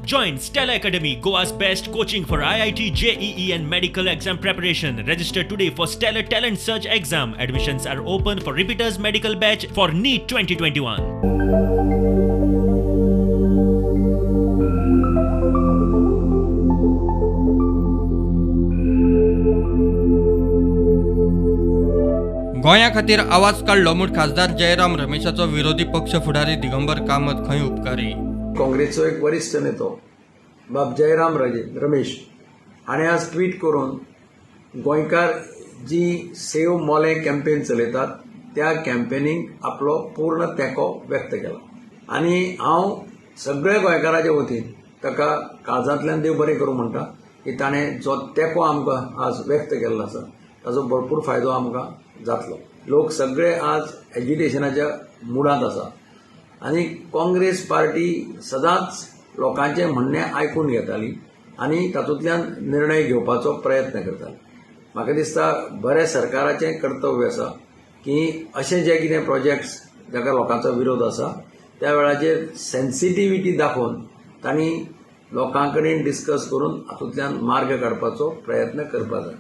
Join Stellar Academy, Goa's best coaching for IIT, JEE, and medical exam preparation. Register today for Stellar Talent Search exam. Admissions are open for repeaters medical batch for NEET 2021. गोंया खातीर आवाज काडलो म्हूण खासदार जयराम रमेशाचो विरोधी पक्ष फुडारी दिगंबर कामत खंय उपकारी. काँग्रेसचो एक वरिश्ठ नेतो बाब जयराम रमेश हाणें आज ट्वीट करून गोंयकार जी सेव मोलें कॅम्पेन चलयतात त्या कॅम्पेनीक आपलो पूर्ण तेंको व्यक्त केला आनी हांव सगळ्या गोंयकाराच्या वतीन ताका काळजांतल्यान देव बरें करूं म्हणटा की ताणें जो तेंको आमकां आज व्यक्त केल्लो आसा ताजो भरपूर फायदो आमकां जातलो. लोक सगळे आज एजिटेशनाच्या मुडांत आसा आनी काँग्रेस पार्टी सदांच लोकांचें म्हणणें आयकून घेताली आनी तातूंतल्यान निर्णय घेवपाचो प्रयत्न करताली. म्हाका दिसता बऱ्या सरकाराचें कर्तव्य आसा की अशें जे कितें प्रोजेक्ट्स जाका लोकांचो विरोध आसा त्या वेळाचेर सेन्सिटिविटी दाखोवन तांणी लोकां कडेन डिस्कस करून हातूंतल्यान मार्ग काडपाचो प्रयत्न करपाक जाय.